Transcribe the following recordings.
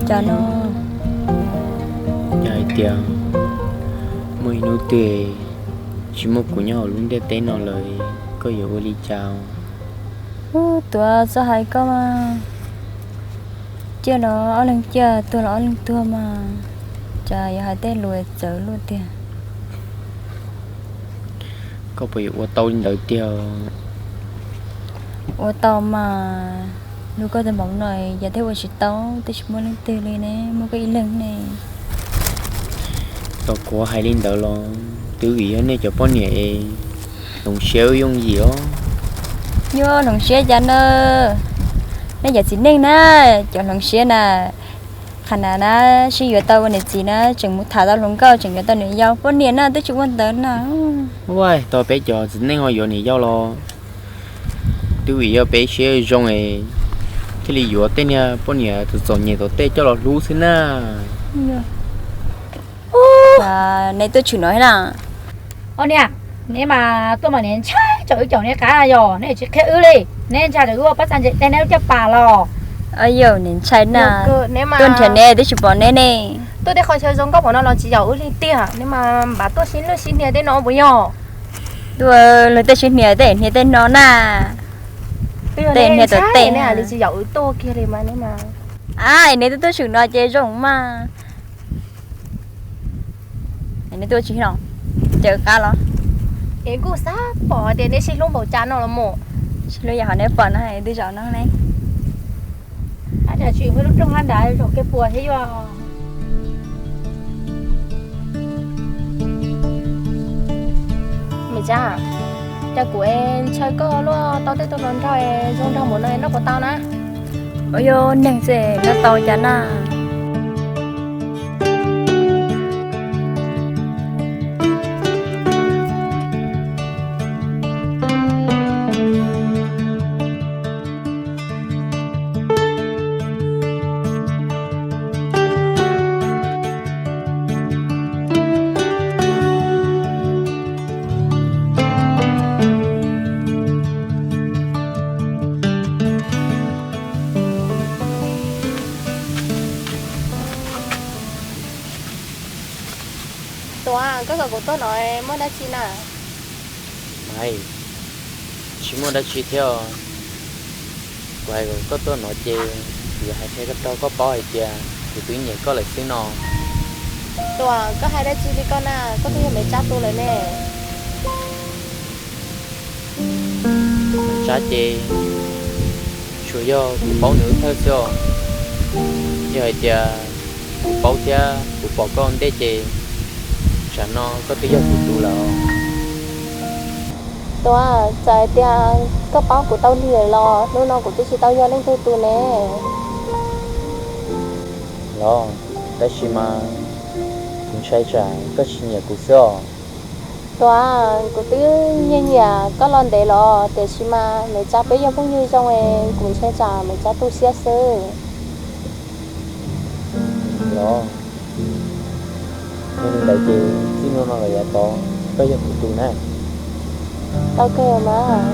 Cas no? Yog hais tias muaj ib hnub twg tsis muaj kuv nyob hauv lub ntiaj teb no lawm, koj yuav ua li cas? Ub, tuav txhob hais koj mas. Ciaj los ob leeg ciaj, tuag los ob leeg tuag mas. Cas yuav hais tej lus txawv luaj tiag. Koj puas yuav ua tau li ntawd tiag? Ua tau mas, lub koj tus maum no yog thiaj ua tsis tau, twb tsis muaj leej twg li ne, muaj koj ib leeg ne. Tau kuv hais li ntawd los twb vim yog nej cov poj niam es hloov siab wb yooj yim os. Nyuaj hloov siab cas na. Nej cov txiv neej na, cov hloov siab na. Qhov na na, sib yuav tau ua niam txiv na, tseem mus tham tau hluas nkauj, tseem yuav tau niam yau, poj niam na twb tsis ua ntawd na. Ua tau peb cov txiv neej ho yuav niam yau los twb vim yog peb siab zoo es thiaj li yuav tej niag poj niam txom txom nyem tom tej coj los hlub xwb na. Neb tuaj tshwm no na. Os niam, neb mas tuaj mas niam ntshai tsom wb caum neb qab yog neb tsis qhia wb li. Neb ntshai rau wb ua pob txha ntse teg neb lub caj pas los. Yog niam ntshai na, tuaj nrhiav neb twb tsis pom neb ne. Tuaj tej qhov chaw zoo nkauj pom no los tsis yaum wb li tiag, neb mas npam tuaj sib lwj sib hnia tej no puas yog? Tuaj luag tej sib hnia tej hnia tej no na. Tej hnia tom tej ne li tsis yaum wb tuaj kiag li mas neb mas. Ai, neb twb tuaj tshwm no ces zoo mas. Neb tuaj tsis no, caw qab los. Es kuj xav pom tias neb sib hlub npaum cas no los mus. Sib hlub yam qhov neb pom no twb zaum no ne. Ab, cas tsis muaj lub rooj hab nrad zaum kiag puas thiab yuav. Me Tsab, cas kuv es ntshaw koj luaj tau tej tug hluas nraug zoo nraug npaum no noj puas tau na? Ua yog neeg xwb noj tau cas na. Tuav, koj kom kuv tuaj no muaj dab tsi na? Maiv, tsis muaj dab tsi thiab os. Kuv hais kom koj tuaj no ces kuv yuav hais qhia rau koj paub hais tias kuv twb nyiam koj lawm xwb no. Tuav, koj hais dab tsi li koj na, koj twb yog Maiv Tsab tus lawm ne. Maiv Tsab ces tsuas yog kuv paub nws lub thawj xwb os. Yog hais tias kuv paub thiab kuv pom koj ua ntej ces tsam no koj twb yog kuv tus lawm. Tuav, txawm hais tias koj paub kuv tau lig lawm los hnub no kuv twb tsis tau yog leej twg tus ne. Los, tab sis mas kuv ntshai tsam koj tsis nyiam kuv xwb os. Tuav, kuv twb nyiam nyiam koj los ntev los tiam sis mas Maiv Tsab peb yog phooj ywg zoo es kuv ntshai tsam Maiv Tsab tu siab xwb. Los, yog li ntawd ces txij hnub no los yav tod koj yog kuv tus na. Tau kawg mas.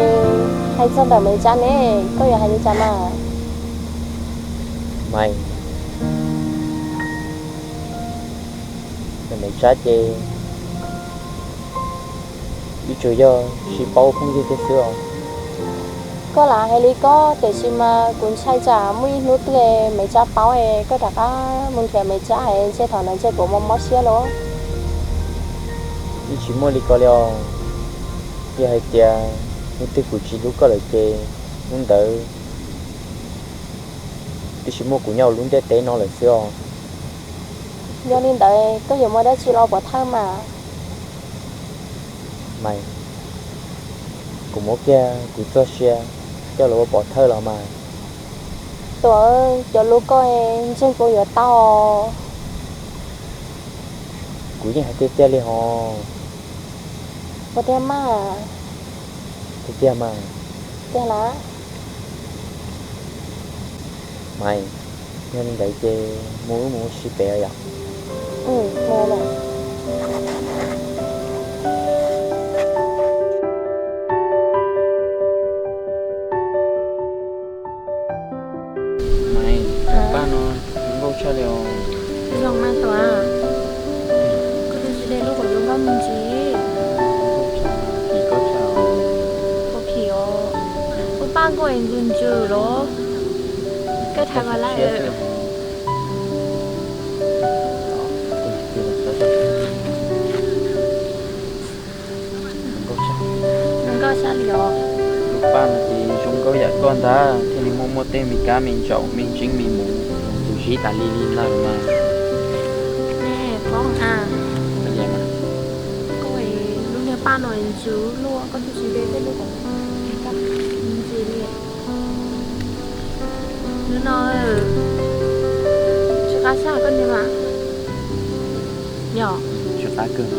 Es hais txog ntawm Maiv Tsab ne, koj yuav hais li cas mas? Maiv, ntawm Maiv Tsab ces wb tsuas yog sib paub phooj ywg thiab xwb os. Koj lam hais li koj tiam sis mas kuv ntshai tsam muaj ib hnub twg Maiv Tsab paub es koj rov qab mus nrhiav Maiv Tsab es ntshe thaum ntawd ntshe kuv mob mob siab los. Yeej tsis muaj li ko li os. Yog hais tias hnub twg kuv tsis hlub koj lawm ces hnub ntawd twb tsis muaj kuv nyob hauv lub ntiaj teb no lawm xwb os. Yog li ntawd koj yuav muab dab tsi los pov thawj mas? Maiv, kuv muab kiag kuv txoj sia coj los ua pov thawj los mas. Tuam, cov lus koj ntseeg kuv yuav tau. Kuv yeej hais tiag tiag li hos. Ua tiag mas. Tiag tiag mas. Tiag las. Maiv, yog li ntawd ces mus wb mus ua si pem os yom. Zoo mas Tuam, koj twb tsis de lub kaum cuv nkauj me ntsis. Phim os, ua paj nkauj es ntsws ntsws los, koj thaiv mas lawm. Zoo nkauj sab li os. Lub paj no ces zoo nkauj yam koj ntag thiaj li muaj muaj tej me kab me ntsaum me ntseeb me mus tus zib tas li li ntag mas. Koj lub niag paj no ntsws luaj, koj twb tsis de tej lub kaum me ntsis li. Hnub no tsis qab sab koj niag mas. Yog tsis qab kawg.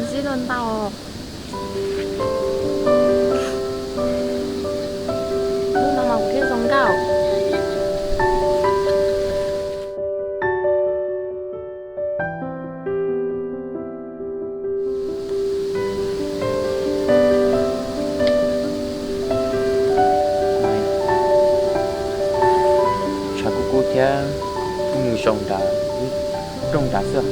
Zib los ntau. Lub no mas kuv thiaj zoo nkauj. Tshav kub kub thiab, wb mus zaum nrad, wb rooj nrad xwb.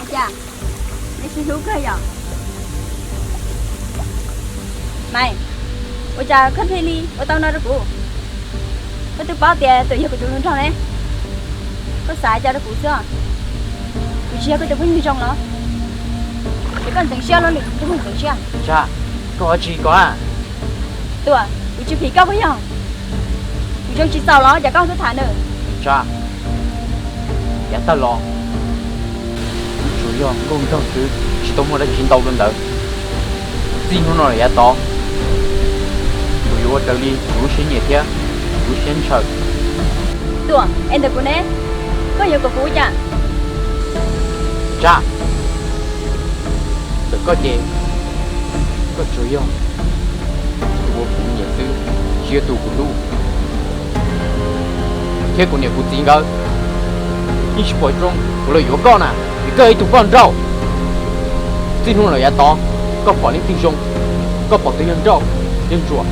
Ua cas neb sib hlub kawg yom? Maiv, ua cas koj thiaj li ua tau no rau kuv? Koj twb paub tias Tuam yog kuv tus hluas nraug ne, koj xav cas rau kuv xwb os? Kuv tsis yog koj tus phooj ywg zoo los? Es koj ntxeev siab los lwm tus phooj ywg ntxeev siab? Tsam, koj ua tsis ko a? Tuam, kuv tsis phim koj puas yog? Kuv zoo tsis txaus los cas koj tuaj tham nws? Tsam, yav tag los kuv tsuas yog nkauj nraug xwb, tsis tau muaj dab tsi ntau dua ntawd. Txij hnub no lawm yav tod, kuv yuav ua raws li kuv lub siab nyiam thiab kuv lub siab ntshaw. Tuam, es ntawm kuv ne, koj yuav kom kuv ua cas? Tsam, ntawm koj ces koj tsuas yog tus uas kuv nyiam xwb, tsis yog tus kuv hlub. Thiab kuv niam kuv txiv nkawd yeej tsis pom zoo kuv los yuav koj na, vim koj yog ib tug poj nrauj. Txij hnub no lawm yav tod, koj pom leej twg zoo, koj pom tus yog nrauj yog ntsuam,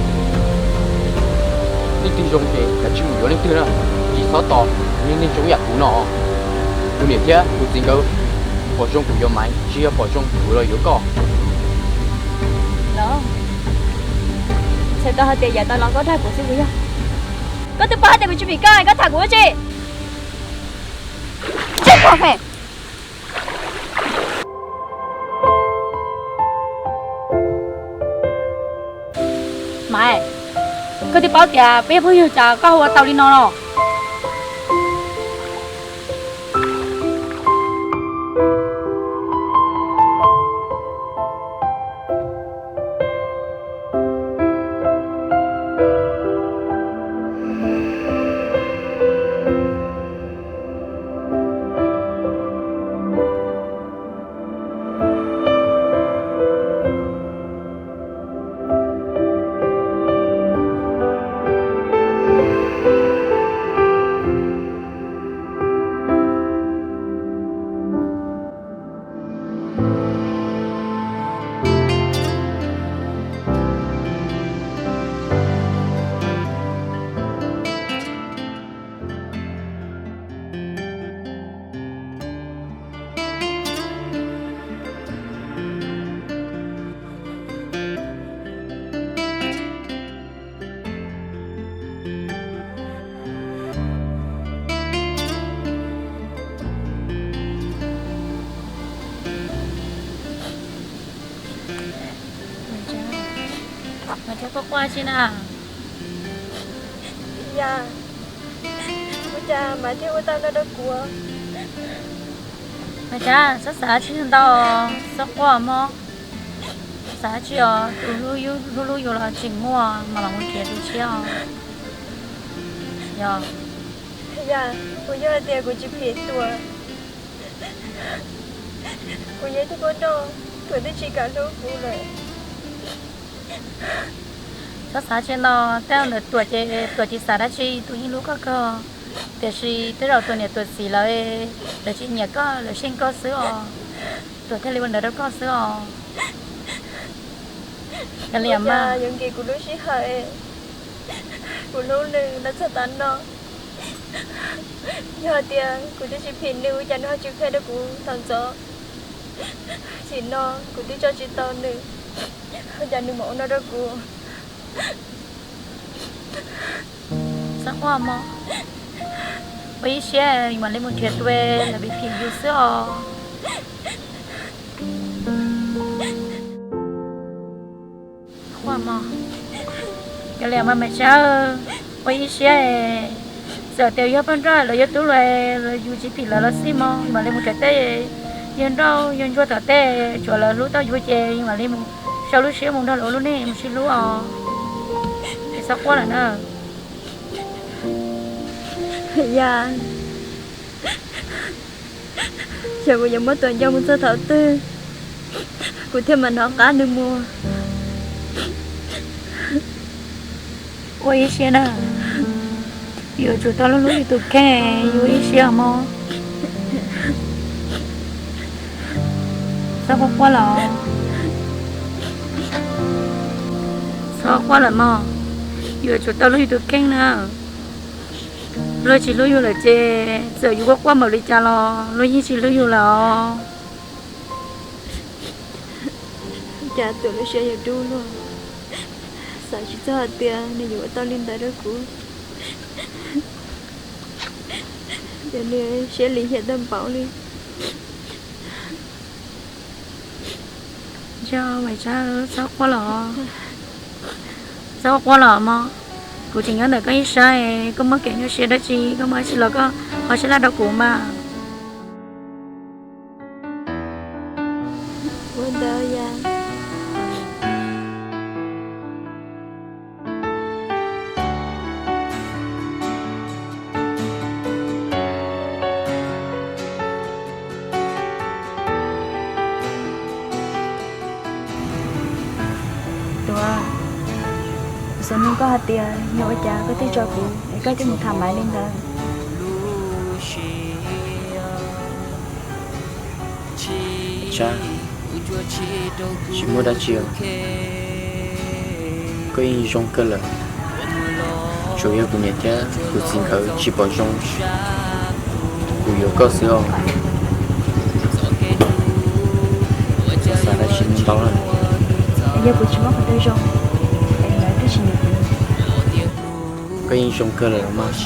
leej twg zoo ces kav tsij mus yuav leej twg na, tsis txhob tos neeg neeg zoo yam kuv no. Kuv niam thiab kuv txiv nkawd pom zoo kuv yuav Maiv, tsis yog pom zoo kuv los yuav koj. Los, txhais tau hais tias yav tas los koj dag kuv xwb puas yog? Koj twb paub hais tias kuv tsis phim koj, koj tham kuv ua tsi? Tsis pom phem. Maiv, koj twb paub tias peb yog phooj ywg cas koj ua tau li no los? Maiv, koj quaj tsi na? Yog, ua cas Maiv thiaj ua tau no rau kuv? Maiv Tsab, txhob xav dab tsi ntau, txhob quaj mog. Xav dab tsi os, tus hlub hlub yus los tseem muaj, mas mam mus nrhiav tus tshiab os. Yog, yog, kuv yog hais tias kuv tsis phim Tuam, kuv yeej twb poob nrauj, Tuam twb tsis kam hlub kuv lawm. Txhob xav dab tsi ntau, tej ntawd Tuam ces Tuam tsis xav dab tsi, Tuam yeej hlub koj kawg. Tiam sis tej zaum Tuam niam Tuam txiv lawv, lawv tsis nyiam koj, lawv xyeej koj xwb os. Tuam thiaj li ua ntawd rau koj xwb os. Ua cas yuav nkim kuv lub sij hawm, kuv hlub nws los txog tav no. Yog tias kuv twb tsis phim nws, ua cas nws ho tsis qhia rau kuv thaum ntxov? Nim no kuv twb tso tsis tau nws, ua cas nws mam ua no rau kuv? Txhob quaj mog, ua ib siab mam li mus nrhiav tus lawv phim yus xwb os. Quaj mog, kav liam mas Maiv Tsab, ua ib siab, txawm tias yog poj nrauj los yog tub los, yus tsis phim lawv los xij mog, mam li mus nrhiav tej yawg nrauj yawg ntsuag tom tej, tsuav lawv hlub tau yus ces mam li mus sau lub siab mus nrog lawv ua lub neej mus sib hlub os. Es txhob quaj lawm na. Yog, xyov kuv yuav muab Tuam nco mus txog thaum twg, kuv thiaj mam hnov qab nws mus. Ua ib siab na, yuav tsum tau hlub hlub yus tus kheej, ua ib siab mog. Txhob quaj quaj los, txhob quaj lawm mog, yuav tsum tau hlub yus tus kheej na. Luag tsis hlub yus lawm ces txawm yus quaj quaj npaum li cas los luag yeej tsis hlub yus lawm os. Cas Tuam lub siab yuav dub luaj, xav tsis txog hais tias nws yuav ua tau li ntawd rau kuv. Ces nws siab lim hiam tau npaum li. Yog Maiv Tsab, txhob quaj los, txhob quaj los mog. Kuv tseem nyob ntawm koj ib sab, koj muaj kev nyuaj siab dab tsi, koj muaj dab tsi los koj ho sab laj rau kuv mas. Ua ntawd yog. Tuam, xyov nug koj hais tias yog ua cas koj thiaj tso kuv es koj thiaj mus tham Maiv li ntawd. Tsab, tsis muaj dab tsi os. Koj yeej zoo kawg lawm. Tsuas yog kuv niam thiab kuv txiv nkawd tsis pom zoo kuv yuav koj xwb os. Txhob xav dab tsi ntau na. Yog kuv tsis muab qhov twg zoo es lawv twb tsis nyiam kuv. Koj yeej zoo kawg lawm los mas.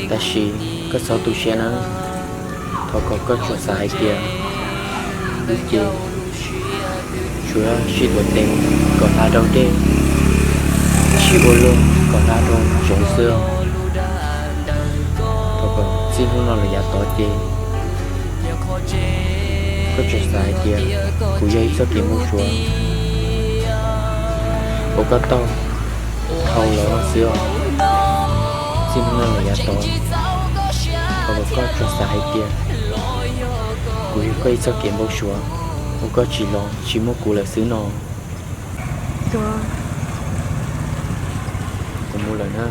Tab sis koj txhob tu siab na. Thov kom koj tsuas xav hais tias wb ces tsuas sib tuav tes kom hla rau dej, sib ua luaj kom hla rau zoov xwb. Thov kom txij hnub no lawm yav tod ces koj tsuas xav hais tias kuv yog ib txoj kev npau suav uas koj taug dhau los no xwb os. Txij hnub no lawm yav tod, thov kom koj tsuas xav hais tias kuv yog koj ib txoj kev npau suav uas koj tsim los tsis muaj kuv lawm xwb no. Kuv mus lawm na.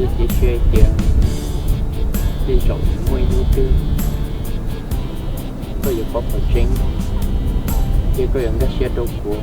Ces cia hais tias tej zaum muaj ib hnub twg koj yuav paub qhov tseeb, thiab koj yuav nkag siab rau kuv.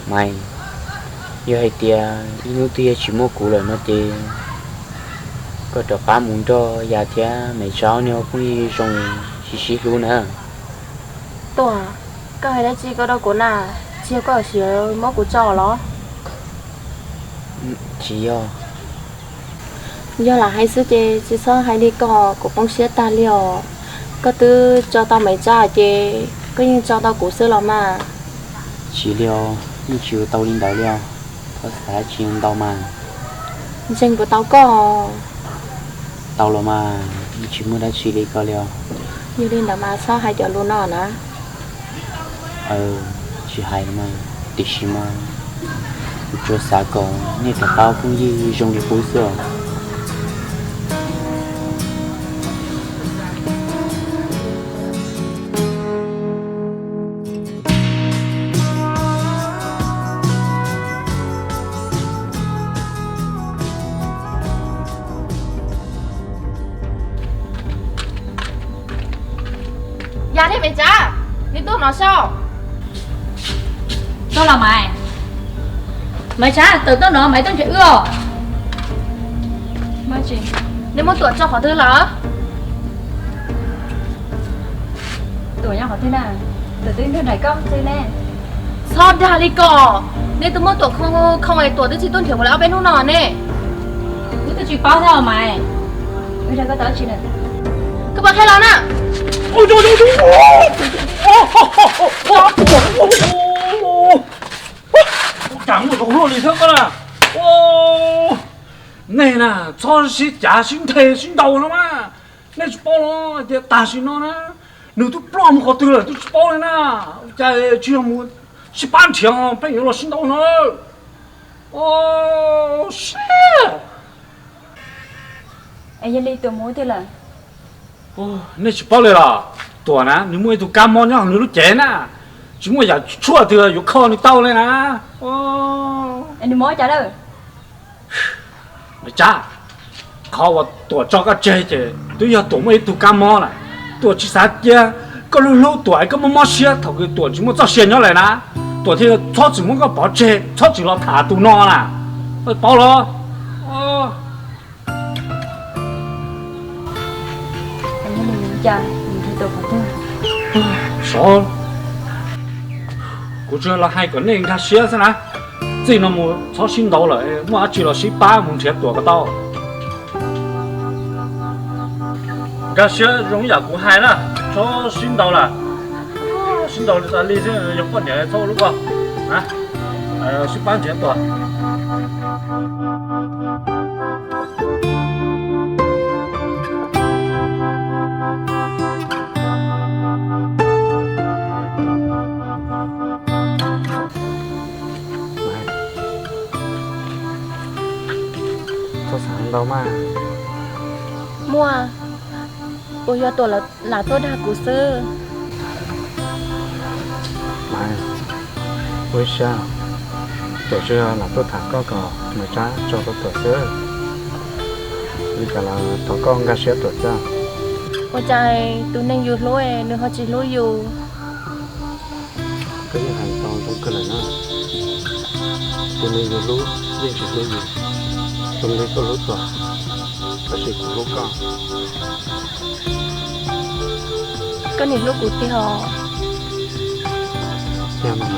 Maiv, yog hais tias ib hnub twg yog tsis muaj kuv lawm no ces koj rov qab mus nrog Yaj thiab Maiv Tsab ob niag phooj ywg zoo sib sib hlub na. Tuam, koj hais dab tsi ko rau kuv na? Tsis yog koj sim muab kuv tso los? Tsis yog. Yog lam hais xwb ces tsis txhob hais li ko, kuv poob siab tag li os. Koj twb tso tau Maiv Tsab ces koj yeej tso tau kuv xwb los mas. Tsis li os, yeej tsis ua tau li ntawd li os. Thov xav tsis ntau mas. Ntseeg kuv tau koj. Tau los mas, yeej tsis muaj dab tsi li ko li os. Yog li ntawd mas txhob hais cov lus no na. Tsis hais los mas, tiam sis mas kuv tsuas xav kom nej rov qab phooj ywg zoo li qub xwb os. Yaj thiab Maiv Tsab, neb tuaj no saib. Tuaj los Maiv. Maiv Tsab, tawm tuaj no, Maiv tuaj nrhiav wb os. Neb muab Tuam tso qhov twg lawm? Tuam nyob qhov twg na? Tuam twb nrog nraim koj xwb ne. Txhob dag li ko, neb twb muab Tuam khoo khoo es Tuam twb tsis tuaj nrhiav kuv lawm ob peb hnub no ne. Wb twb tsis paub thiab os Maiv. Wb dag koj tau dab tsi lawm? Koj puas qhia los na? Ua cas muaj zoo luaj li thiab koj na? Nej na, txhob sib cav sib nthe sib ntaus no mas. Nej tsis paub los tias tam sim no na, nws twb ploj mus qhov twg lawm twb tsis paub li na. Ua cas tsis yog mus sib pab nrhiav pheej yuav los sib ntaus no? Sib, yog li Tuam mus twg lawm? Nej tsis paub li los? Tuam na, nws muaj ib tug kab mob nyob hauv nws lub cev na, tsis muaj yam tshuaj twg yuav kho nws tau li na. Nws mob cas lawm? Maiv Tsab, qhov uas Tuam tso koj tseg ces twb yog Tuam muaj ib tug kab mob lawm. Tuam tsis xav cia koj hlub hlub Tuam es koj mob mob siab thaum kws Tuam tsis muaj txoj sia nyob lawm na. Tuam thiaj txhob txwm muab koj pov tseg, txhob txwm los tham tus no na. Koj paub los? Sov, kuv tsuas los hais kom nej nkag siab xwb na. Txij no mus txhob sib ntaus lawm, muaj dab tsi los sib pab mus nrhiav Tuam kom tau. Nkag siab zoo yam kuv hais na, txhob sib ntaus lawm. Sib ntaus li tas li xwb, yog poj niam txhob ua lub ko. Sib pab nrhiav Tuam. Txhob xav ntau mas. Muaj, puas yog Tuam lam tuaj dag kuv xwb? Maiv, ua ib siab, Tuam tsuas yog lam tuaj tham koj kom Maiv Tsab tso rau Tuam xwb. Li cas los thov koj nkag siab Tuam thiab. Ua cas tus neeg yus hlub nws ho tsis hlub yus? Koj yeej hais tau zoo kawg lawm na. Tus neeg yus hlub yeej tsis hlub yus, zoo li koj hlub Tuam. Tab sis kuv hlub koj. Koj niam hlub kuv tiag os. Yog mas.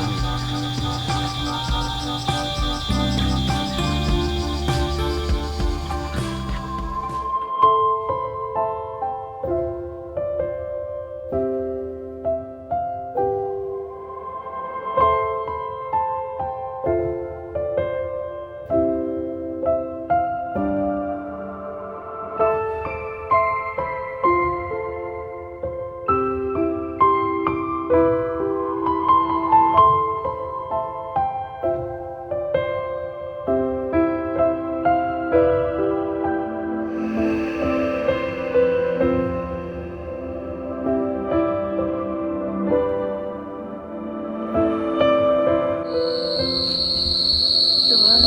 Tuav,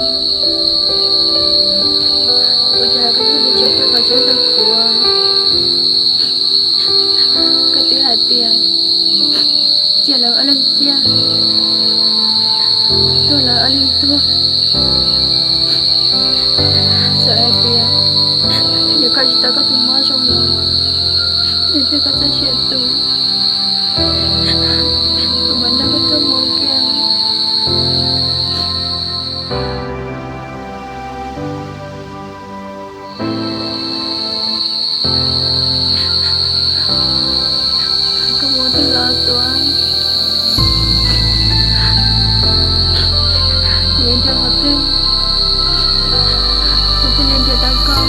ua cas koj thiaj li tsis pheej qhov tseeb rau kuv? Koj twb hais tias cia lawv ob leeg ciaj, tuag lawv ob leeg tuag. Txawm hais tias yog koj tsis tau koj tus mob zoo los, nws twb koj txoj sia tu, kuv mam nrog koj tuaj mus ua ke. Koj mus twg los Tuav? Kuv yuav nrhiav qhov twg kuv thiaj li nrhiav tau koj?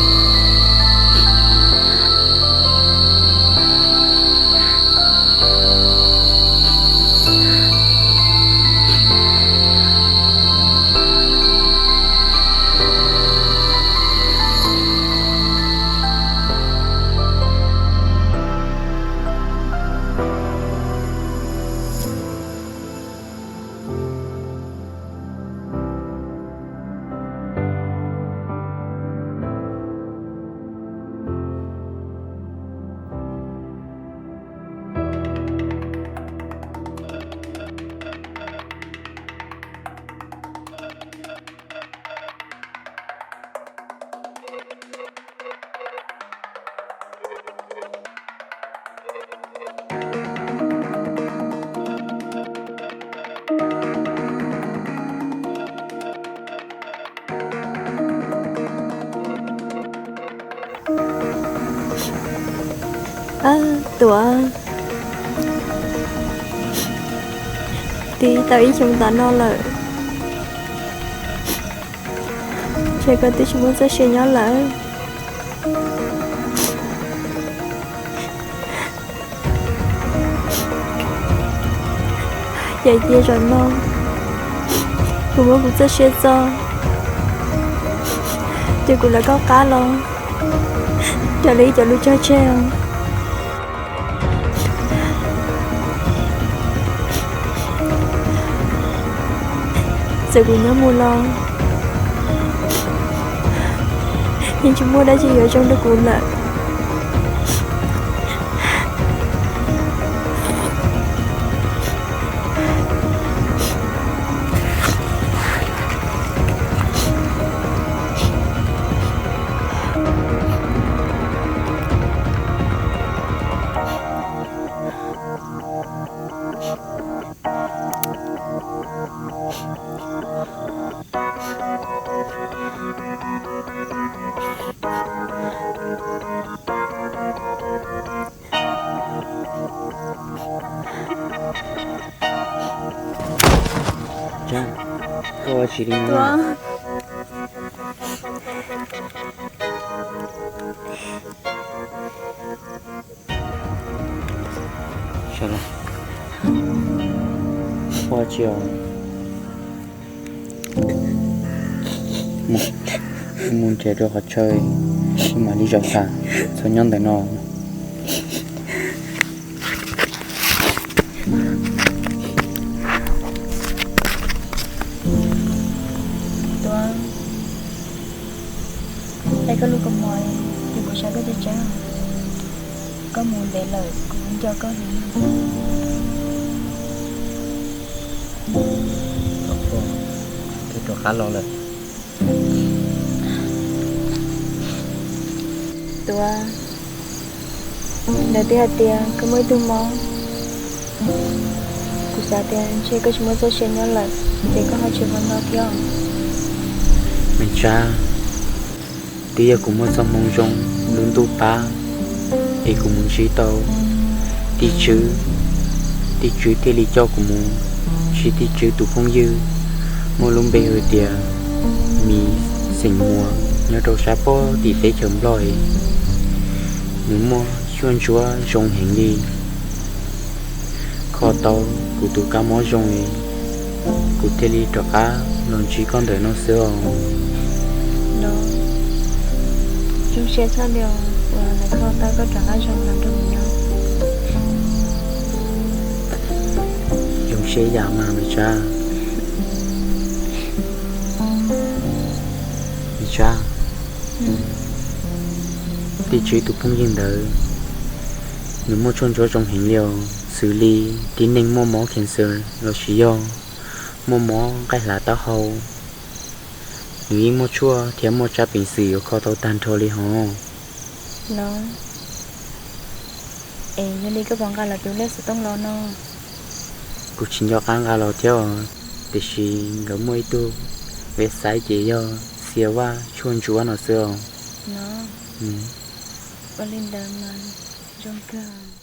Ab, Tuam, twb tau ib xyoos tas no lawm, ces koj twb tsis muaj txoj sia nyob lawm. Ces cia zaum no kuv muab kuv txoj sia txo, ces kuv lawv koj qab los raws li ib cov lus cog tseg. Txawm kuv nyob mus los yeej tsis muaj dab tsi yuav zoo rau kuv lawm. Koj ua tsis li no. Sawv los, ua tsis os. Mus nres rau qhov chaw, mam li zaum tas, txhob nyob ntawm no. Tuav, hais koj lub kaus mom, ces kuv saib koj tseeb tseeb. Koj mus ntev lawm, kuv nco koj heev. Twb rov qab los lawm. Tuav, lawv twb hais tias koj muaj ib tug mob, kuv xav tias ntshe koj tsis muaj txoj sia nyob lawm, ces koj ho tsis ua no thiab. Me Tsab, twb yog kuv muaj txoj hmoo zoo lub ntuj pab, es kuv mus ntsib tau tij Tswv, tij Tswv thiaj li coj kuv mus ntsib tij Tswv tus phooj ywg muaj lub npe hu tias Mim xeem Muas nyob rau sab pob tim teb chaws Nplog es nws muaj tshuaj ntsuab zoo heev li, kho tau kuv tus kab mob zoo es kuv thiaj li rov qab los ntsib koj ntawm no xwb os. Los, zoo siab tshaj li uas lawv kho tau koj rov qab zoo los nrog kuv nyob. Zoo siab yam mas Me Tsab. Me Tsab, tij Tswv tus phooj ywg ntawd, nws muaj tshuaj ntsuab zoo heev li os, xws li tib neeg muaj mob cancer lossis yog muaj mob nqaij hlav taub hau, nws yeej muaj tshuaj thiab muaj tsab peev xwm yuav kho tau tag nrho li hos. Los, es yog li koj puas nqa lawv tus lej xov tooj los no? Kuv tsis nco qab nqa los thiab os, tiam sis nkawd muaj ib tug website ces yog Xia Vaj tshuaj ntsuab no xwb os. Los, ua li ntawd mas zoo kawg.